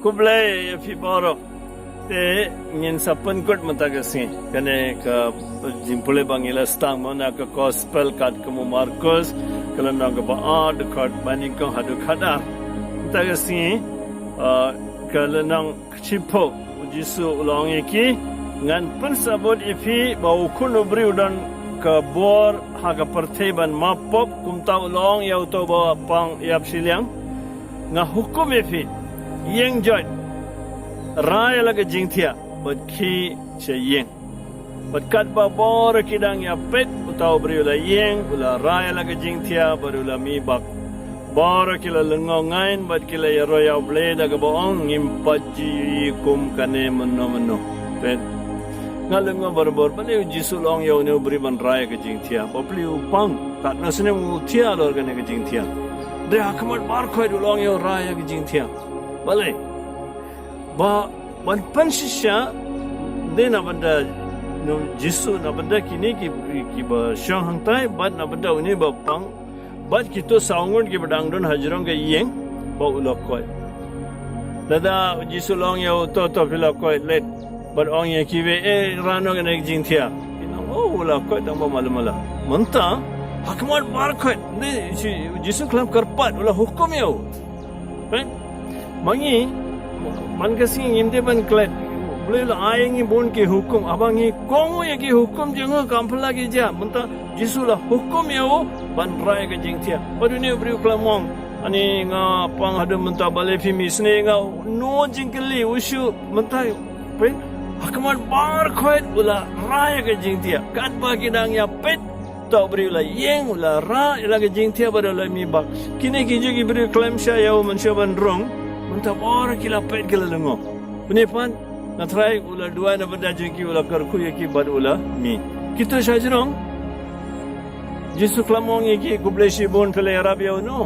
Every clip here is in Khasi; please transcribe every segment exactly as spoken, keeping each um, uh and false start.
Khublei ïa phi baroh. Te ngin sa pynkut mynta ka sngi. Kane ka jingpule ba ngi la sdang mo na ka gospel kat ka u Markus, ka lynnong kaba ar, dkhot ba nyngkong haduh khadar. Mynta ka sngi, ah, ka lynnong shiphew, u Jisu u la ong ïa ki, ngan pynsabut ïa phi ba u Khun u briew u don ka bor ha ka pyrthei ban map pop, kumta u la ong ïa uto uba pang ïap shiliang, nga hukum ïa phi, ïeng joit, rai la ka jingthiah, bad khie sha ïing. Bad katba baroh ki dang ïa peit, uta u briew u la ïeng, u la rai la ka jingthiah, bad u la mih bak. Baroh ki la lyngngoh ngan, bad ki la ïaroh ïa u Blei da kaba ong, ngim pat ju ïohi kum kane mynno mynno. Peit. Nga lyngngoh barabor, balei u Jisu u la ong ïa une u briew ban rai ka jingthiah, bapli u pang, katno snem u thiah halor kane ka jingthiah. Te ha khmat baroh khoit u la ong ïa u rai ka jingthiah. Balei? Ba, ban pynshisha, de na bynta, u Jisu na bynta kine ki, kiba shong hangtai, bad na bynta une ba pang, bad kito saw ngut kiba dang don hajrong ka ïing, ba u la koit. Lada u Jisu u la ong ïa uto, to phi la koit, leit. Bad ong ïa kiwei, eh, rai noh kane ka jingthiah. Ki ong, oh, u la koit tang ba malu mala. Mynta, ha khmat baroh khoit, ne, u Jisu u khlem kyrpad, u la hukum ïa u. Peit? Ma ngi, man ka sngi ngim dei ban klet. U Blei u la ai ïa ngi bun ki hukum. Haba ngi kohnguh ïa ki hukum jong u kam phylla ki jia. Mynta Jisu u la hukum ïa u ban rai ka jingthiah. Bad une u briew u khlem ong, ani nga pang haduh mynta, balei phim isynei ïa nga? Uno jingkylli, u shu mynta. Peit? Ha khmat baroh khoit u la rai ka jingthiah. Katba ki dang ïa peit, uta u briew u la ïeng, u la rai la ka jingthiah bad u la mih bak. Kine ki juh ki briew khlem shah ïa u mynshuwa ban rung. Mynta baroh ki la peit, ki la lyngngoh. Une pat, nga tharai u la duwai na bynta jong ki, u la kyrkhu ïa ki bad u la mih. Kito shajrong, Jisu u khlem ong ïa ki, khublei shibun, phi la ïarap ïa u, no.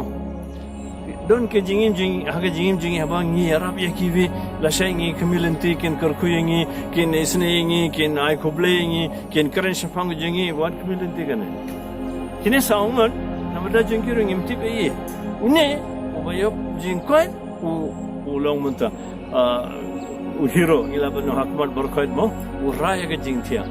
Don ka jingim jong, ha ka jingim jong ngi haba ngi ïarap ïa kiwei, lashai ngi khmih lynti, kin kyrkhu ïa ngi, kin isynei ïa ngi, kin ai khublei ïa ngi, kin kren shaphang jong ngi, wat khmih lynti kane. Kine saw ngut, na bynta jong ki ruh ngim tip ei ei. Une uba ïoh jingkoit, u, u long mynta, ah, u hero, ngi lah ban ong ha khmat baroh khoit mo, u rai ka jingthiah.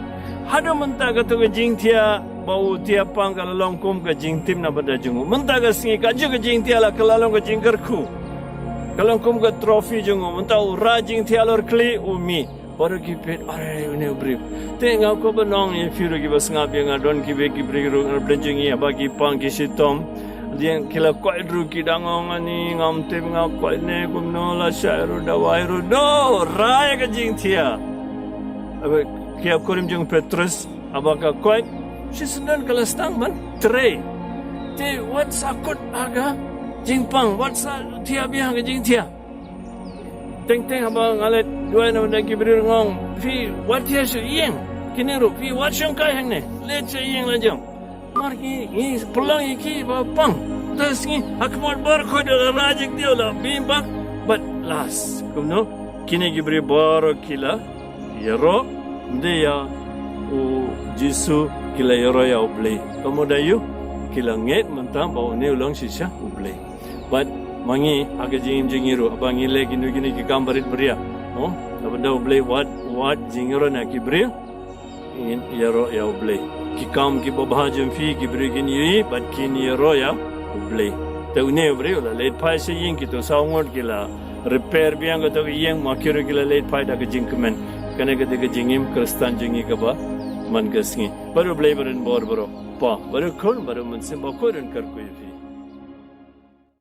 Haduh mynta kato ka jingthiah ba u thiah pang ka la long kum ka jingtim na bynta jong u. Mynta ka sngi kajuh ka jingthiah la ka la long ka jingkyrkhu. Ka long kum ka trophy jong u. Mynta u rai jingthiah halor khlieh, u mih. Baroh ki peit, are une u briew. Te nga kwah ban ong ïa phi ruh kiba sngap ïa nga, don kiwei ki briew ruh na pdeng jong ngi haba ki pang ki shitom. Ïeng ki la koit ruh ki dang ong, ani ngam tip nga koit ne kumno, lashai ruh dawai ruh. No, rai ka jingthiah. Haba ki ïa kurim jong Petrus, haba ka koit, shisyndon ka la sdang ban trei. Te wat sa kut ha ka jingpang, wat sa thiah biang ha ka jingthiah. Teng teng haba nga leit duwai na bynta ki briew, nga ong, phi wat thiah sha ïing. Kine ruh, phi wat shong kai hangne, leit sha ïing la jong. Namar ki, ngi pynlong ïa ki ba pang. Te sngi ha khmat baroh khoit u la rai jingthiah, u la mih bak. Bad last, kumno, kine ki briew baroh ki la ïaroh, ym dei ïa u Jisu, ki la ïaroh ïa u Blei. Ka mut aïu? Ki la ngeit mynta ba une u long shisha u Blei. Bad ma ngi ha ka jingim jong ngi ruh, haba ngi leh kino kino ki kam barit baria, mo, na bynta u Blei, wat, wat jingïaroh na ki briew, ngin ïaroh ïa u Blei. Ki kam kiba bha jong phi ki briew kin ïohi bad kin ïaroh ïa u Blei. Te une u briew u la leit phai sha ïing, kito saw ngut ki la repair biang kato ka ïing, ma ki ruh ki la leit phai da ka jingkmen. Kane ka dei ka jingim Khristan jong ngi kaba man ka sngi. Bad u Blei un bor baroh. Kpa, bad u Khun, bad u Mynsiem Bakhuid un kyrkhu ïa phi.